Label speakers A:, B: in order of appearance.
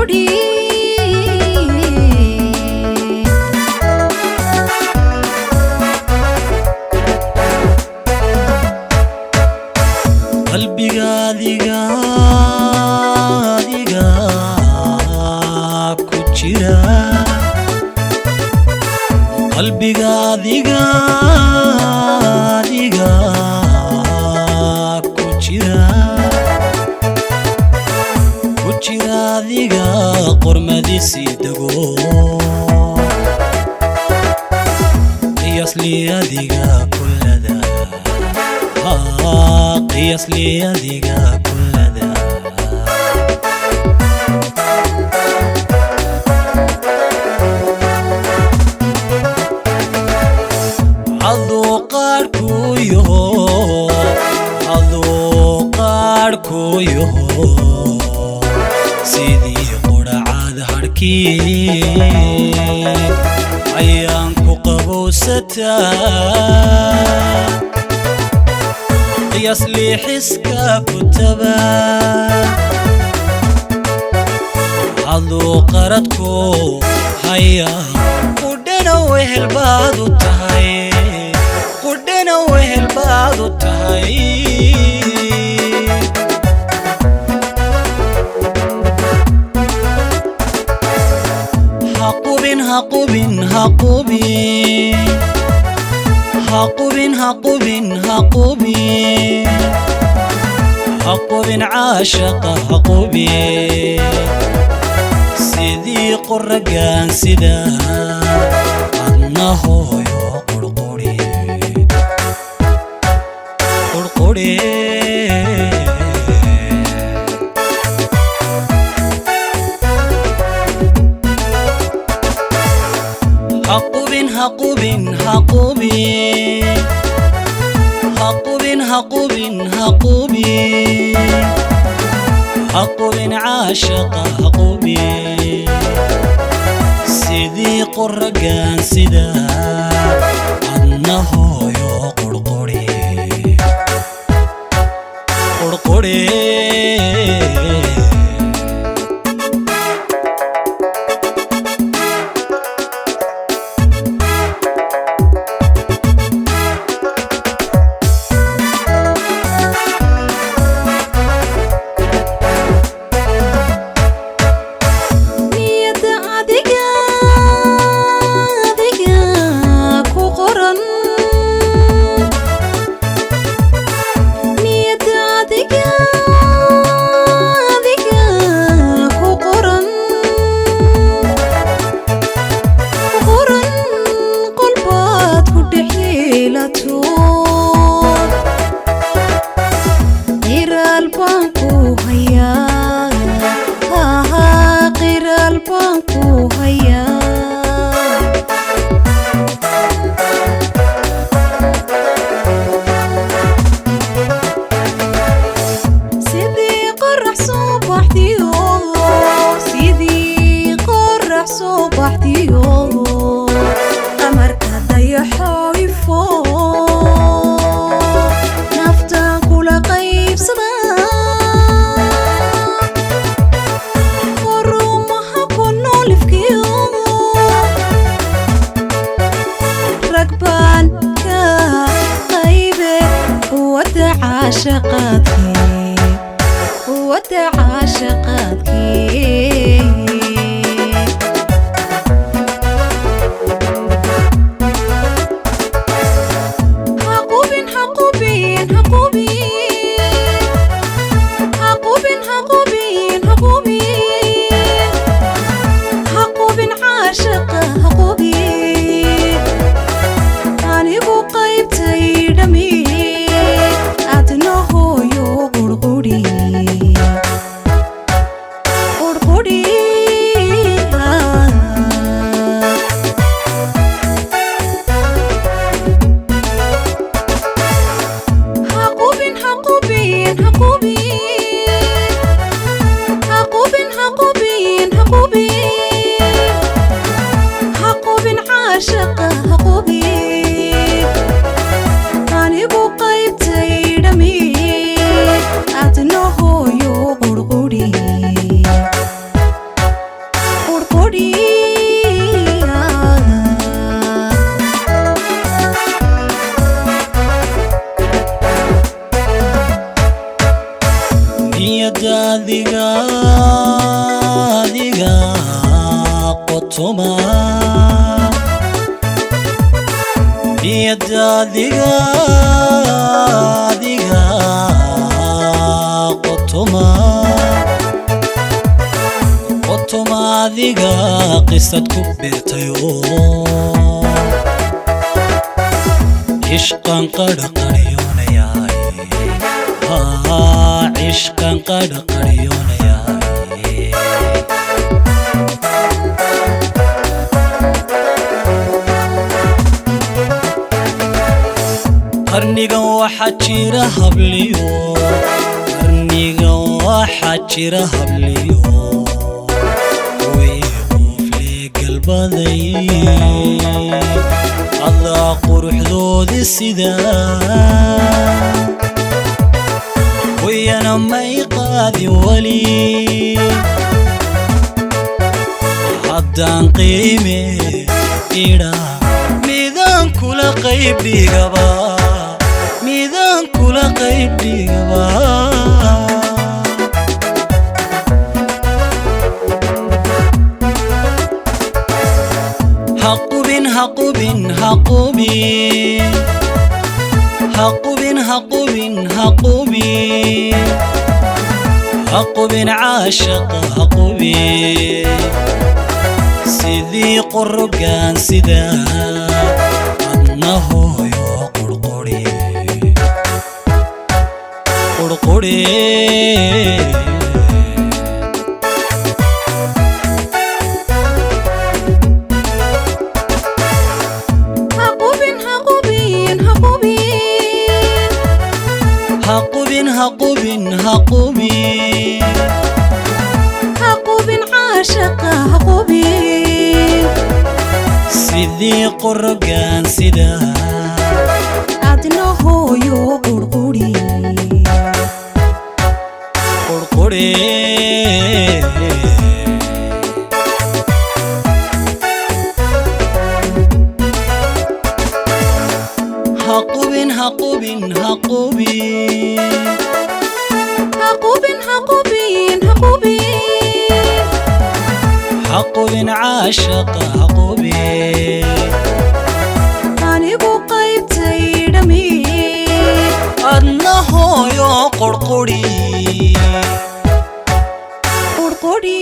A: Qurquri.
B: Qalbiga adiga, adiga ku jira, qalbiga adiga, adiga ku jira, ku jira adiga qormadiisii dego, qiyaasli adiga kullada, qiyaasli adiga kullada. Aduu qaadhkuyaho, aduu qaadhkuyaho, sidii qudhacaad hadhkii ayaan ku qabowsataa, qiyaas liixiska ku taba. Aduu qaradku haya, qudhana wehel baad u tahay, qudhana wehel baad u tahay. Haqubin, haqubin, haqubin, haqubin, haqubin, haqubin, haqubin caashaqa, haqubin sidii qoragaan sida adna hooyo qurquri, qurquri. Haqubin, haqubin, haqubin, haqubin, haqubin, haqubin, haqubin caashaqa, haqubin sidii qoragaan sida adna hooyo qurquri, qurquri.
A: Niyadda adiga, adiga ku qoran, niyadda adiga, adiga ku qoran, ku qoran, qolbaad ku dhex yeelato, qiraal baan ku hayaa, qiraal baan ku hayaa. Sidii qorax soo baxdiyo, sidii qorax soo baxdiyo, qamarka dayaxo ifo, naftaan kula qaybsada, qorumaha ku nool ifkee.
B: qotoma niyadda adiga adiga qotoma qotoma adiga qisad ku beertayo ishqan qarqaryoonayay ishqan qarqaryoonayay. Qarnigan waxaa jira habliyo, qarnigan waxaa jira habliyo way quufle galbaday adaa quruxdoodii sidaa wayana may qaadin weli haddaan qiime idha midaan kula qayb dhigaba midaan kula qayb dhigaba. Haqubin haqubin haqubin haqubin haqubin haqubin haqubin caashaqa haqubin sidii qorogaan sidaa adna hooyo qurquri qurquri.
A: Haqubin haqubin haqubin
B: haqubin haqubin haqubin
A: haqubin caashaqa haqubin
B: sidii qorogaan sidaa
A: adna hooyo qurquri
B: qurquri. Haqubin haqubin haqubin
A: haqubin haqubin haqubin
B: haqubin caashaqa haqubin
A: anigu qaybtay dhami
B: adna hooyo qurquri
A: qurquri.